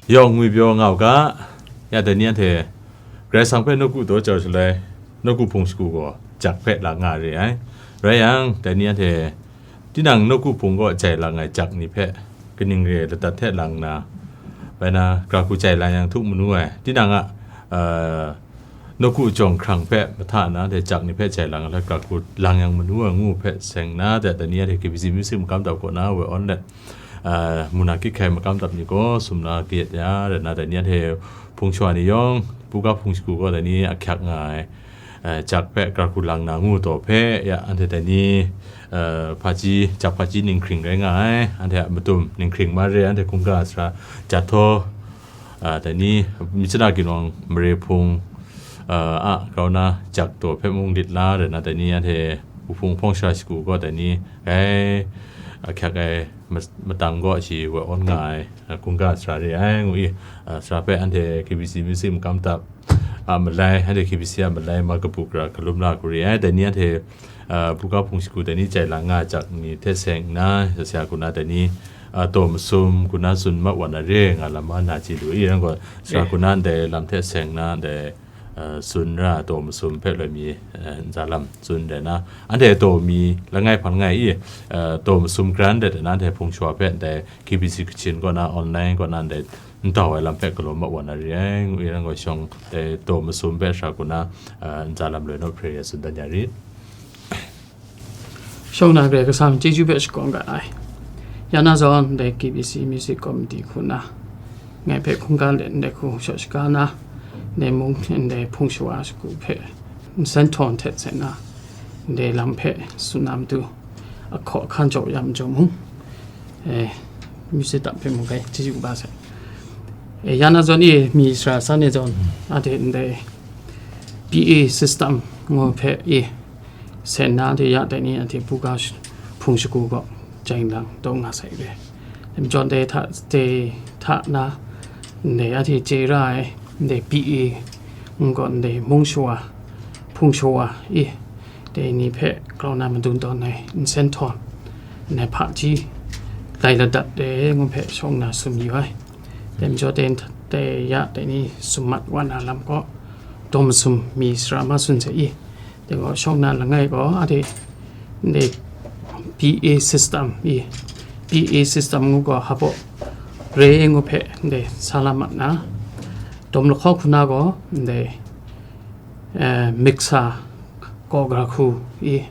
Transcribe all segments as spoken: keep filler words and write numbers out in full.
Yawng ngwi pyaw nga u ga, ya dai ni anhte Karai Kasang hpe nawku daw jau shaloi, nawku hpung shagu gaw jak hpe la nga re ai. Rai yang, dai ni anhte tinang nawku hpung kaw jai lang ai jak ni hpe kaning re ai ladat hte lang nna, bai na, gra hku jai lang yang htuk manu ai, tinang a, uh, nawku jawng hkrang hpe mahta na, de jak ni hpe jai lang ai gra hku lang yang manu ai ngu hpe seng na, de dai ni anhte K B C Music makam dap kaw na, woi awn let, uh, muna kit hkai makam dap ni gaw sum na kayat ya, de na, dai ni anhte hpung shawa ni yawng, buga hpung shagu gaw dai ni ahkyak nga ai, uh, jak hpe gra hku lang na ngu taw hpe, ya, anhte dai ni, uh, hpaji, jak hpaji ninghkring rai nga ai, anhte a madum ninghkring mare, anhte hkungga sara jat htaw, uh, dai ni, Myitkyina Ginwang mare hpung, uh, a grau na jak taw hpe mung lit la, rai na, dai ni anhte wuhpung hpawng sara shagu gaw, dai ni, ai, ahkyak ai ma-, matang gaw shi woi awn nga ai, uh, hkungga sara re ai, ngu i, uh, sara hpe anhte K B C Music makam dap a malai, anhte K B C a malai ma kabu gara galum la hku re ai, dai ni anhte, uh, buga hpung shagu dai ni jai lang nga jak ni hte seng nna, sasya hku na dai ni, uh, taw masum hku na tsun mat wa na re nga lam ma na chye lu i, rai gaw, sara hku na ndai lam hte seng na ndai, uh, tsun ra taw masum hpe loi mi, uh, ntsa lam tsun dai na, anhte taw mi langai hpan langai i, uh, taw masum gran dai na, anhte hpung shawa hpe ndai K B C Kachin kaw na, online kaw na ndai n tau ai lam hpe galaw mat wa na re ai, ngu i, rai gaw, shawng dai taw masum hpe sara hku na, uh, ntsa lam loi naw hpre ya tsun dan ya rit. Shawng na Karai Kasang chyeju hpe shakawn ga ai. Ya na zawn, ndai K B C Music Committee hku na, ngai hpe hkungga let ndai hku shaw shaga na, ndai mung, ndai hpung shawa shagu hpe nsen htawn htet sai na, ndai lam hpe tsun na matu, ahkaw ahkan jaw ya majaw mung, eh, music dap hpe mung gai chyeju kaba sai. Eh, ya na zawn e, mi sara san e zawn, anhte ndai P A system ngu hpe e, sen na de ya dai ni anhte buga sh-, hpung shagu gaw jai lang taw nga sai re. Majaw dai hta, dai hta na, ndai anhte chye ra ai, ndai P A ngu gaw, ndai mung shawa, hpung shawa e, dai ni hpe grau na madun tawn ai nsen htawn, ndai hpaji lai ladat de ngu hpe shawng na tsun yu ai. Dai majaw dai, dai ya dai ni tsun mat wa na lam gaw, taw masum mi sara ma tsun sai i, dai gaw shawng na langai gaw, anhte ndai P A system i, P A system ngu gaw hpaw re ngu hpe ndai sa la mat na, dawm lahkawng hku na gaw ndai, eh, mixer gaw gra hku i,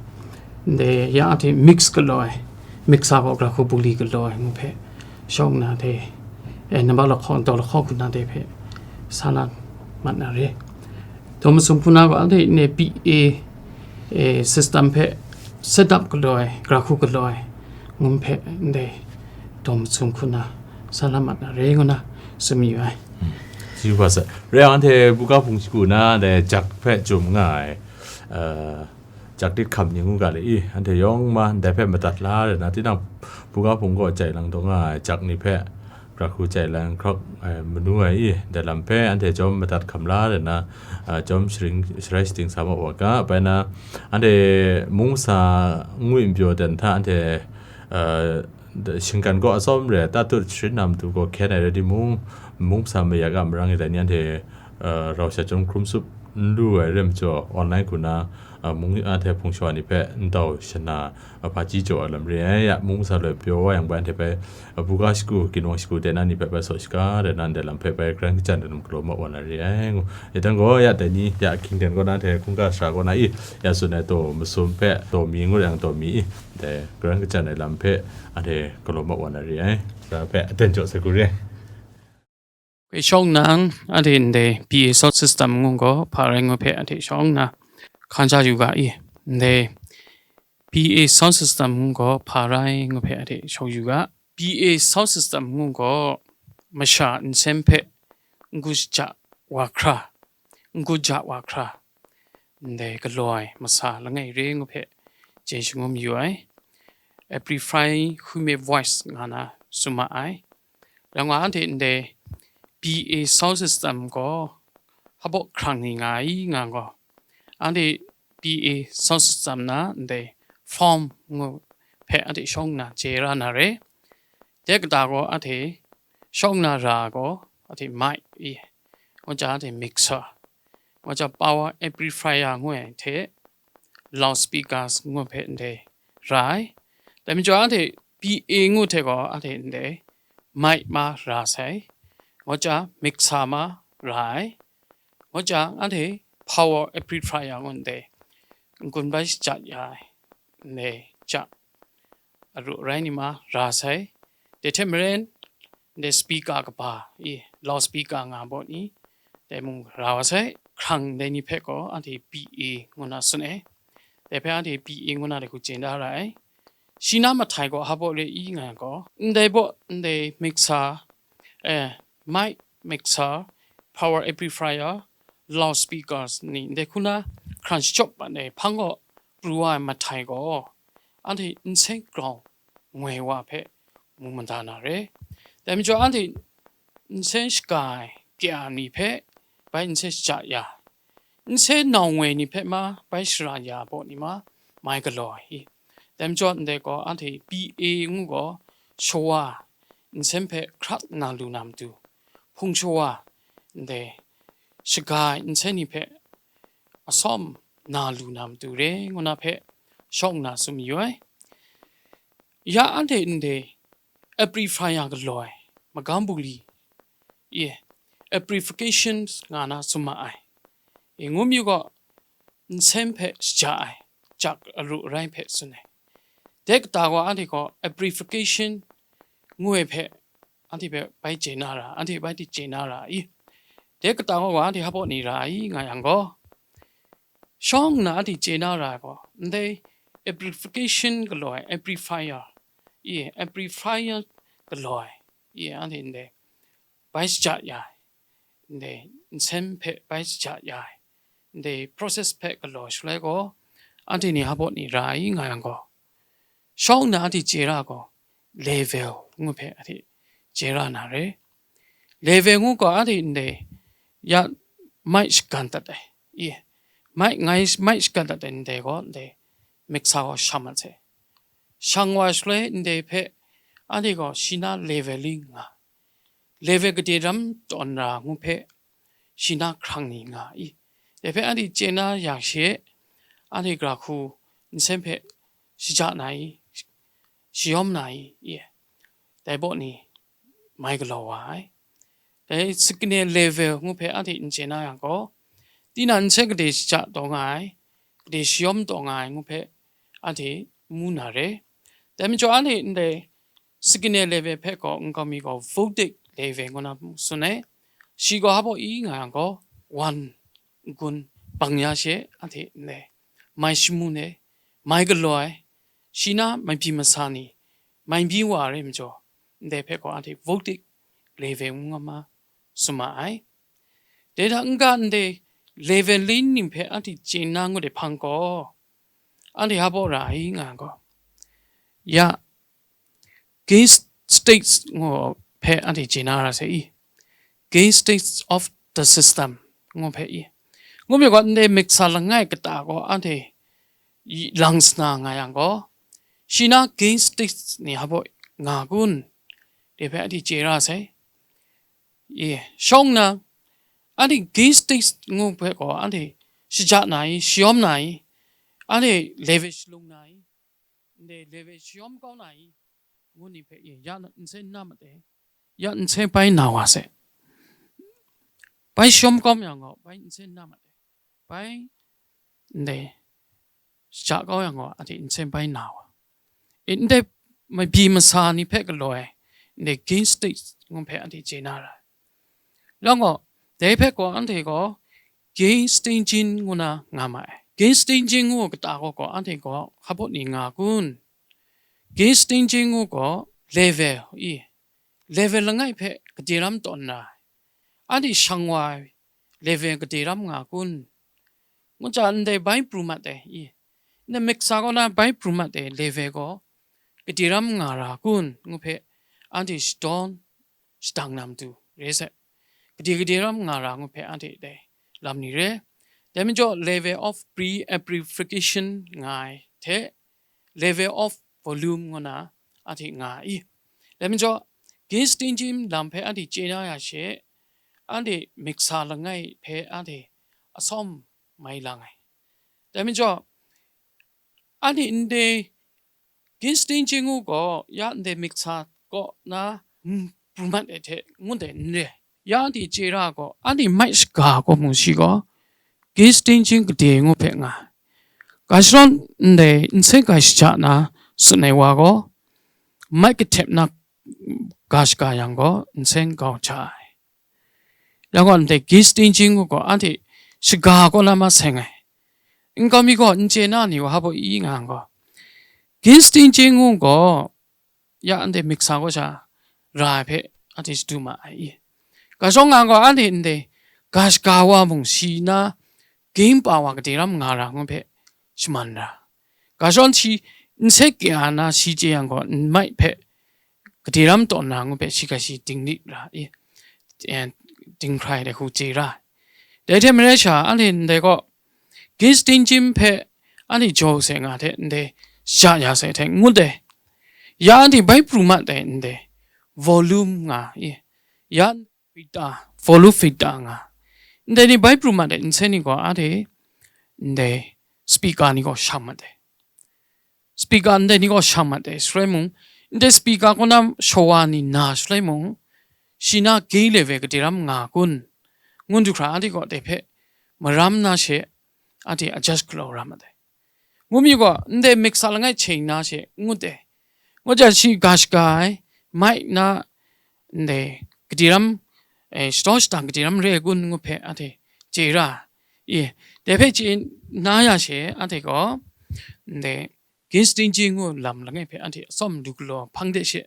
ndai ya anhte mix galaw ai, mixer gaw gra hku bungli galaw ai ngu hpe shawng na dai, eh, nambat lahkawng, dawm lahkawng hku na dai hpe sa la mat na re. Taw masum hku na gaw, anhte ne P A, eh, system hpe set up galaw ai, gra hku galaw ai, ngu hpe ndai taw masum hku na sa la mat na re ngu na tsun yu ai. Chyeju kaba sai. Rai yang, anhte buga hpung shagu na, dai jak hpe chum nga ai, eh, jak dit hkam ni ngu ga le i, anhte yawng ma ndai hpe madat la re na, tinang buga hpung gaw jai lang taw nga ai jak ni hpe, gra hku jai lang hkrak ai manu ai i, dai lam hpe anhte chyawm madat hkam la re na, a, chyawm sharing, sharai shating sa ma wa ga, bai na, anhte mung masa ngwi n pyaw dan hta anhte, a, shinggan gaw atsawm re ai, tatut sharin na matu gaw hkyen ai rai timung, mung masa mayak a marang e dai ni anhte, a, rau sha chyawm hkrum tsup n lu ai rai majaw, online hku na, a, mung, anhte hpung shawa ni hpe ndau shana, a, hpaji jaw ai lam re ai, ya, mung masa loi pyaw wa yang bai, anhte bai, a, buga shagu, ginwang shagu de na ni hpe bai saw shaga de na, ndai lam hpe bai karan kajan de nam galaw mat wa na re ai, ngu. E dan gaw, ya, dai ni, ya, Kingdom kaw na, anhte hkungga sara kaw na i, ya, tsun ai taw masum hpe, taw mi ngut yang taw mi i, dai karan kajan ai lam hpe, anhte galaw mat wa na re ai, sara hpe aten jaw sai hku re ai. Hpe shawng nna, anhte ndai P A sound system ngu gaw hpa rai ngu hpe anhte shawng nna hkan sha yu ga i, ndai P A sound system ngu gaw hpa rai ngu hpe anhte shawng yu ga. P A sound system ngu gaw masha nsen hpe n-gun shaja wa hkra, n-gun ja wa hkra, ndai galaw ai masa langai re ngu hpe chye shangun mayu ai. Amplify human voice nga na tsun ma ai. Rai nga, anhte ndai P A sound system gaw hpabaw hkrang ni nga ai nga gaw, anhte P A sound system na ndai form ngu hpe anhte shawng nna chye ra na re. Dai kata gaw anhte shawng nna ra gaw, anhte mic i, ngu ja anhte mixer, ngu ja power amplifier ngu ai hte loudspeakers ngu hpe ndai ra ai. Dai majaw anhte P A ngu hte gaw anhte ndai mic ma ra sai, ngu ja mixer ma ra ai, ngu ja anhte power amplifier ngu ndai n-gun bai shajat ya ai, ndai ja aru arai ni ma ra sai. Dai hte maren, ndai speaker kaba i, loudspeaker nga baw ni, dai mung ra wa sai. Hkrang dai ni hpe gaw anhte P A ngu na tsun ai. Dai hpe anhte P A ngu na dai hku chye na ra ai. Shi na mahtai gaw hpa baw re i nga yang gaw, ndai baw, ndai mixer, eh, mic mixer, power amplifier, loudspeakers ni ndai hku na hkran shachyawp mat ai hpang gaw pru wa ai mahtai gaw, anhte nsen grau ngoi wa hpe mu mada na re. Dai majaw anhte nsen shaga ai kya ni hpe bai nsen shaja ya, nsen nau ngoi ni hpe ma bai shara ya baw ni ma mai galaw ai i. Dai majaw ndai gaw anhte P A ngu gaw shawa nsen hpe hkrat na lu na matu, hpung shawa ndai shaga ai nsen ni hpe asawm na lu na matu re ngu na hpe shawng nna tsun mayu ai. Ya anhte ndai amplifier galaw ai magam bungli e, amplification nga na tsun ma ai. E, ngu mayu gaw, nsen hpe shaja ai, jak aru arai hpe tsun ai. Dai kata gaw anhte gaw amplification ngu ai hpe anhte hpe bai chye na ra, anhte bai chye na ra i. Dai kata gaw anhte hpa baw ni ra i nga yang gaw, shawng nna anhte chye na ra ai gaw, ndai amplification galaw ai, amplifier, i, amplifier galaw ai, i, anhte ndai bai shaja ya ai, ndai nsen hpe bai shaja ya ai, ndai process hpe galaw shaloi gaw, anhte ni hpa baw ni ra i nga yang gaw, shawng nna anhte chye ra gaw, level ngu hpe anhte chye ra na re. Level ngu gaw anhte ndai ya mic shagan dat ai, i, mic ngai mic shagan dat ai ndai gaw ndai mixer gaw shang mat sai. Shang wa shaloi ndai hpe anhte gaw shi na level li nga, level gade ram tawn ra ngu hpe shi na hkrang ni nga i. Dai hpe anhte chye na ya she, anhte gara hku nsen hpe shaja na i, shayawm na i, i, dai baw ni mai galaw wa ai. Dai signal level ngu hpe anhte n chye na yang gaw, tinang nsen gade shaja taw nga ai, gade shayawm taw nga ai ngu hpe anhte mu na re. Dai majaw anhte ndai signal level hpe gaw nkau mi gaw voltage level ngu na tsun ai. Shi gaw hpa baw i nga yang gaw, one n-gun bang ya she anhte ndai mai shamu ai, mai galaw ai, shi na mabyi masa ni mai byi wa ai majaw, ndai hpe gaw anhte voltage level ngu nga ma sum ma ai. Dai hta n-ga ndai level li ning hpe anhte chye na ngut ai hpang gaw, anhte hpa baw ra ai nga gaw, ya, gain states ngu hpe anhte chye na ra sai i, gain states of the system ngu hpe i, ngu myit gaw ndai mixer langai kata gaw anhte lang sana nga yang gaw, shi na gain states ni hpa baw nga kun, dai hpe anhte chye ra sai. I, shawng nna, anhte gain states ngu hpe gaw anhte shaja na i, shayawm na i, anhte level shalung na i, ndai level shayawm kau na i, ngu ni hpe i, ya nsen na mat ai, ya nsen bai na wa sai. Bai shayawm kau yang gaw, bai nsen na mat ai. Bai ndai shaja kau yang gaw, anhte nsen bai na wa. E, ndai mabyi masa ni hpe galaw ai, ndai gain states ngu hpe anhte chye na ra ai. Lang gaw, dai hpe gaw anhte gaw gain stinging ngu na nga ma ai. Gain stinging ngu kata gaw gaw anhte gaw hpa baw ni nga kun? Gain stinging ngu gaw level i, level langai hpe gade ram tawn na ai, anhte shang wa ai level gade ram nga kun? Ngu ja ndai bai pru mat ai i, ndai mixer kaw na bai pru mat ai level gaw gade ram nga ra kun ngu hpe anhte shadawn shadang na matu re sai. Gade gade ram nga ra ngu hpe anhte dai lam ni re. Dai majaw level of pre-amplification nga ai hte level of volume ngu na anhte nga i. Dai majaw gain stinging lam hpe anhte chye na ya she, anhte miksa langai hpe anhte asawm mai lang ai. Dai majaw, anhte ndai Ginstang Jing ngu gaw ya ndai miksa kaw na, mm, pru mat ai hte ngut ai n re. Ya anhte chye ra gaw, anhte mic shaga gaw mung shi gaw, Ginstang Jing gade ngu hpe nga ai. Ga shadawn ndai nsen ga shaja na tsun ai wa gaw, mic kahtep na ga shaga yang gaw, nsen gau hta ai. Yang gaw, ndai Ginstang Jing ngu gaw, anhte shaga kaw na ma seng ai. Nkau mi gaw, n chye na ni wa hpa i nga gaw, Ginstang Jing ngu gaw, ya anhte miksa kaw sha ra ai hpe anhte shadu ma ai i. Ga shadawn nga gaw, anhte ndai ga shaga wa mung shi na, ging pa wa gade ram nga ra ngu hpe shaman ra. Ga shadawn shi nsen kya na shi chye yang gaw, mic hpe gade ram taw na ngu hpe shi ga shi dinglik ra i, eh, dinghkrai dai hku chye ra ai. Dai hte maren sha, anhte ndai gaw, Ginstang Jing hpe anhte jaw sai nga hte ndai shaja ya sai hte ngut ai. Ya anhte bai pru mat ai ndai volume nga i, ya fita, volume fita nga. Ndai ni bai pru mat ai nsen ni gaw, anhte ndai speaker ni gaw shang mat ai. Speaker ndai ni gaw shang mat ai, shaloi mung, ndai speaker kaw na shawa ni na shaloi mung, shi na gay level gade ram nga kun, ngun du hkra, anhte gaw dai hpe maram na she, anhte adjust galaw ra mat ai. Ngu mi gaw, ndai miksa langai chye na she ngut ai. Ngu jang, shi ga shaga ai, mic na, ndai gade ram, eh, shadaw shadang gade ram re ai kun ngu hpe anhte chye ra i. Dai hpe chye na ya she, anhte gaw ndai Ginstang Jing ngu lam langai hpe anhte atsawm lu galaw hpang de she,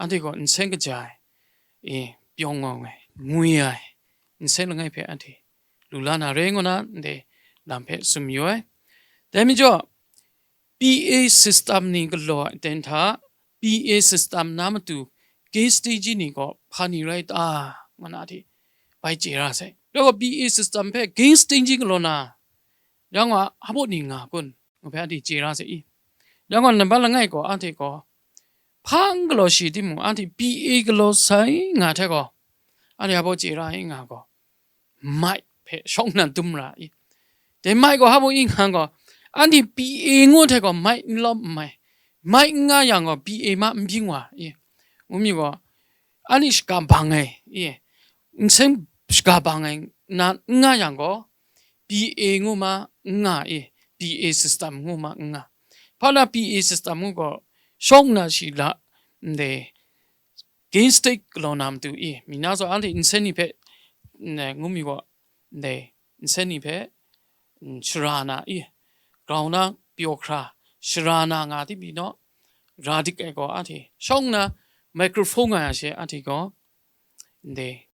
anhte gaw nsen kaja ai, e, pyawng ngawng ai, ngwi ai, nsen langai hpe anhte lu la na re ngu na, ndai lam hpe tsun mayu ai. Dai majaw, P A system ni galaw ai aten hta, P A system na matu Ginstang Jing ni gaw hpa ni rai ta, ngu na hte bai chye ra sai. Dai gaw P A system hpe Ginstang Jing galaw na, yang gaw hpa ni nga kun, ngu hpe anhte chye ra sai i. Yang gaw nambat langai gaw anhte gaw hpa n galaw shi timung, anhte P A galaw sai nga hte gaw, anhte hpa chye ra i nga gaw, mic hpe shawng nna dum ra i. Dai mic gaw hpa i nga gaw, anhte P A ngu hte gaw mic n lawm n mai, mic n nga yang gaw P A ma n byin wa i. Ngu mi gaw, anhte shaga bang ai i, nsen shaga bang ai na n nga yang gaw, P A ngu ma n nga i, P A system ngu ma n nga. Hpa na P A system ngu gaw, shawng nna shi la, ndai Ginstang galaw na matu i, mi na zaw anhte nsen ni hpe, n-, ngu mi gaw, ndai nsen ni hpe, n-, shara na i, grau na pyaw hkra, shara na nga di mi naw, ra dik ai gaw anhte shawng nna microphone nga ya she anhte gaw, ndai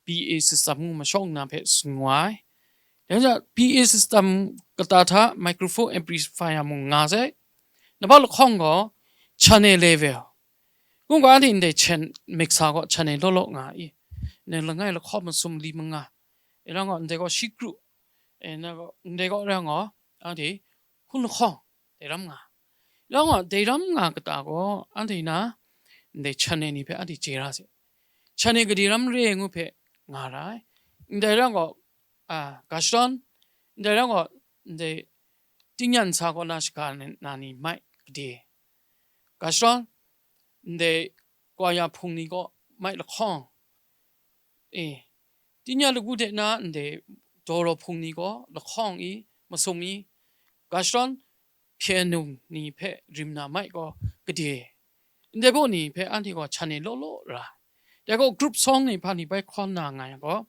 P A system ngu ma shawng nna hpe tsun wa ai. Dai hta P A system kata hta microphone amplifier mung nga sai. Nambat lahkawng gaw channel level. Ngu gaw anhte ndai chan-, miksa gaw channel law law nga i. Ndai langai lahkawng masum li manga. E rang gaw ndai gaw shi kru. E na gaw, ndai gaw rang gaw, anhte hkun lahkawng, dai ram nga. Rang gaw, dai ram nga kata gaw, anhte na, ndai channel ni hpe anhte chye ra sai. Channel gade ram re ai ngu hpe nga ra ai. Ndai rang gaw, a, ga shadawn, ndai rang gaw, ndai tingyan sa kaw na shaga na ni mic gade. Ga shadawn, ndai kwaya hpung ni gaw mic lahkawng. E, tingyan lagu de na ndai dawraw hpung ni gaw lahkawng i, masum i, ga shadawn, piano ni hpe rim na mic gaw gade. Ndai baw ni hpe anhte gaw channel law law ra. Dai gaw group song ni hpa ni bai hkawn na nga yang gaw,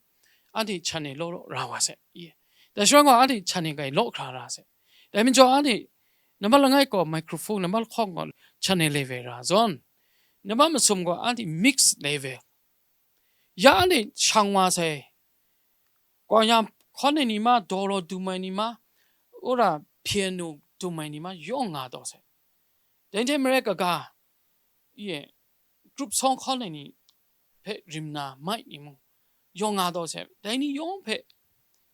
anhte channel law law ra wa sai. I, dai shaloi gaw anhte channel grai law hkra ra sai. Dai majaw anhte nambat langai gaw microphone, nambat lahkawng gaw channel level ra zawn, nambat masum gaw anhte mix level. Ya anhte shang wa sai. Kwaya hkawn ai ni ma, dawraw dum ai ni ma, wora piano dum ai ni ma, yawng nga taw sai. Dai hte maren kaga, ye, group song hkawn ai ni hpe rim na mic ni mung, yawng nga taw sai. Dai ni yawng hpe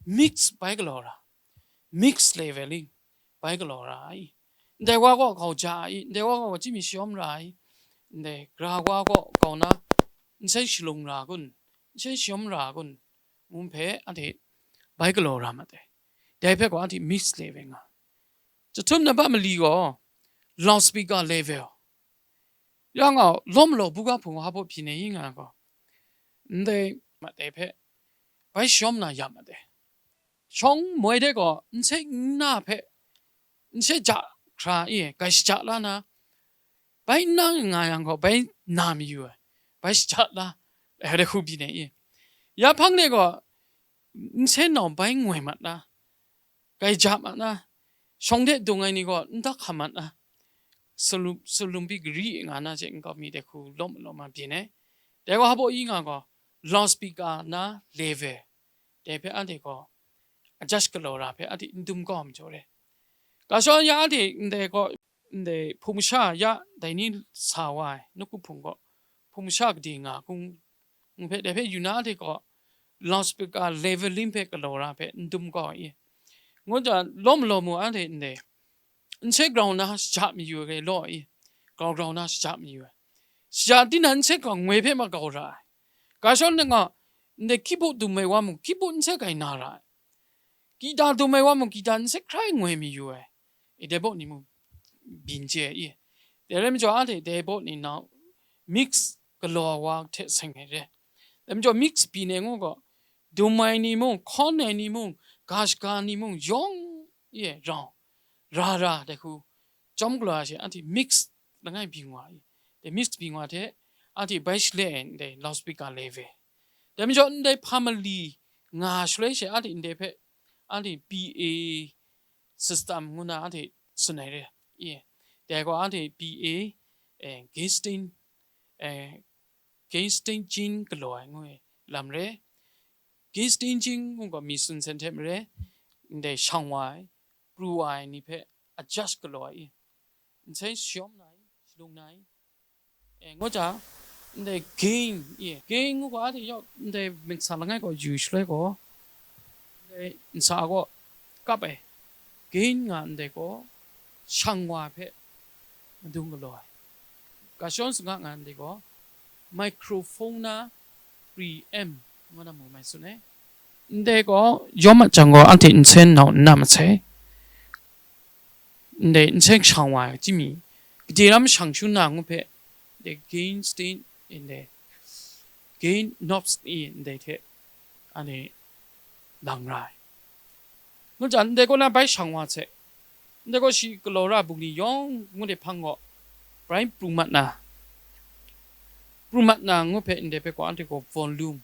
mix bai galaw ra, mix leveling bai galaw ra ai. Ndai wa gaw gau ja ai, ndai wa gaw chyi mi shayawm ra ai, ndai gara wa gaw gau na, nsen shalung ra kun, N C shayawm ra kun ngu hpe anhte bai galaw ra mat ai. Dai hpe gaw anhte mix level nga. Jahtum nambat mali gaw loudspeaker level. Yang a, lawm law buga hpung wa hpaw byin ai nga gaw, ndai mat ai hpe bai shawm na ya mat ai. Shawng moi de gaw nse nna hpe nse ja hkra i, gai shaja la na, bai nna nga yang gaw, bai na mayu ai, bai shaja la ai, hku byin ai i. Ya hpang de gaw, nse nawng bai ngoi mat na, gai ja mat na, shawng de dung ai ni gaw ntak hkam mat na, salum, salum pi gari nga na hte nkau mi de hku lawm lawm ma byin ai. Dai gaw hpaw i nga gaw, loudspeaker na level, dai hpe anhte gaw adjust galaw ra hpe anhte n dum kau ai majaw re. Ga shawng ya anhte ndai gaw, ndai hpung masha ya dai ni sa wa ai, nawku hpung gaw hpung masha gade nga hkung ngu hpe, dai hpe yu na anhte gaw loudspeaker leveling hpe galaw ra hpe n dum kau ai i. Ngu jang, lawm law mu anhte ndai, nse grau na shaja mayu ai law i, grau grau na shaja mayu ai. Shaja tinang nse grau ngoi hpe ma grau ra ai. Ga shawng nga, ndai keyboard dum ai wa mung, keyboard nse gai na ra ai. Guitar dum ai wa mung, guitar nse hkrai ngoi mayu ai. E, dai baw ni mung byin chye ai i. Dai rai majaw, anhte dai baw ni nau mix galaw ai wa hte seng ai re. Dai majaw, mix byin ai ngu gaw, dum ai ni mung, hkawn ai ni mung, ga shaga ni mung, yawng e rau, ra ra dai hku, chyawm galaw ai she, anhte mix langai byin wa i. Dai mix byin wa hte, anhte bai shaloi ai ndai loudspeaker level. Dai majaw, ndai family nga shaloi she, anhte ndai hpe, anhte P A system ngu na anhte tsun ai re i. Dai gaw anhte P A, eh, gain stain, eh, gain staging galaw ai ngu ai lam re. Gain staging ngu gaw mi tsun sen hte mare, ndai shang wa ai, pru wa ai ni hpe adjust galaw ai i. Nsai shayawm na i, shalung na i, e, ngu jang, ndai gain i, gain ngu gaw anhte yawng ndai mixer langai gaw yu shaloi gaw, ndai nsa gaw kap ai, gain nga ndai gaw shang wa hpe madung galaw ai. Ga shawng sanga nga ndai gaw microphone na preamp ngu na mu mai tsun ai. Ndai gaw yawm a jang gaw anhte nsen nau n na masai. Ndai nsen shang wa ai, chyim mi, gade ram shang shu na ngu hpe, ndai gain stain, ndai gain knobs ni ndai hte, anhte lang ra ai. Ngu jang, ndai kaw na bai shang wa hte, ndai gaw shi galaw ra bungli yawng ngu de hpang gaw, bai pru mat na, pru mat na ngu hpe, ndai hpe gaw anhte gaw volume,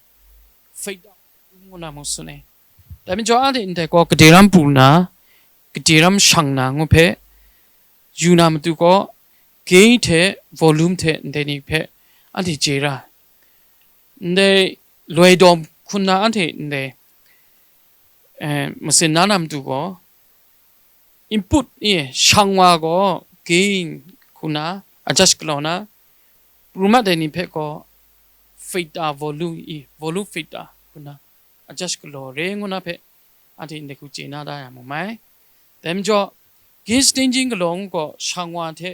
fader, ngu na mung tsun ai. Dai majaw, anhte ndai gaw gade ram pru na, gade ram shang na ngu hpe, yu na matu gaw, gain hte volume hte ndai ni hpe anhte chye ra. Ndai loi dawm hkun na anhte ndai, eh, masin na na matu gaw, input e shang wa gaw gain hku na adjust galaw na, pru mat ai ni hpe gaw fader volume i, volume fader hku na adjust galaw re ngu na hpe, anhte ndai hku chye na da ya mu mai. Dai majaw, gain staging galaw ngu gaw shang wa hte,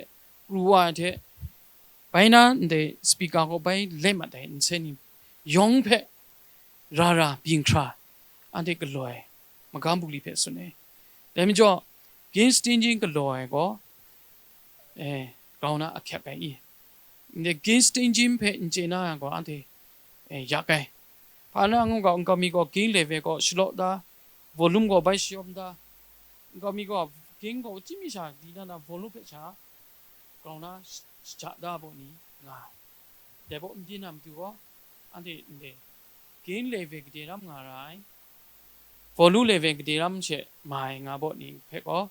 pru wa hte, bai na ndai speaker gaw bai let mat ai nsen ni yawng hpe ra ra byin hkra, anhte galaw ai magam bungli hpe tsun ai. Dai majaw, gain staging galaw ai gaw, eh, grau na ahkyak ai i. Ndai gain staging hpe n chye na yang gaw, anhte, eh, yak ai. Hpa na ngu gaw, nkau mi gaw gain level gaw shalaw da, volume gaw bai shayawm da, nkau mi gaw gain gaw chyim mi sha di na na volume hpe sha grau na sh-, shaja da baw ni nga ai. Dai baw n byin na matu gaw, anhte ndai gain level gade ram nga ra ai, volume level gade ram she ma ai nga baw ni hpe gaw,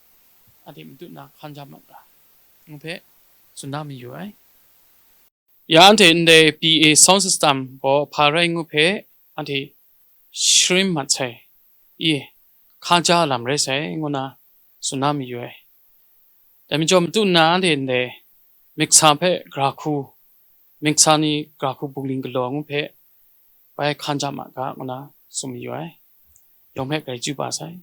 anhte matut na hkan ja mat ga, ngu hpe tsun na mayu ai. Ya anhte ndai P A sound system gaw hpa rai ngu hpe anhte sharim mat sai, i, hkan ja lam rai sai, ngu na tsun na mayu ai. Dai majaw, matu nna anhte ndai mixer hpe gara hku, mixer ni gara hku bungli galaw ngu hpe bai hkan ja ma ga, ngu na tsun mayu ai. Yawng hpe grai chyu pa sai.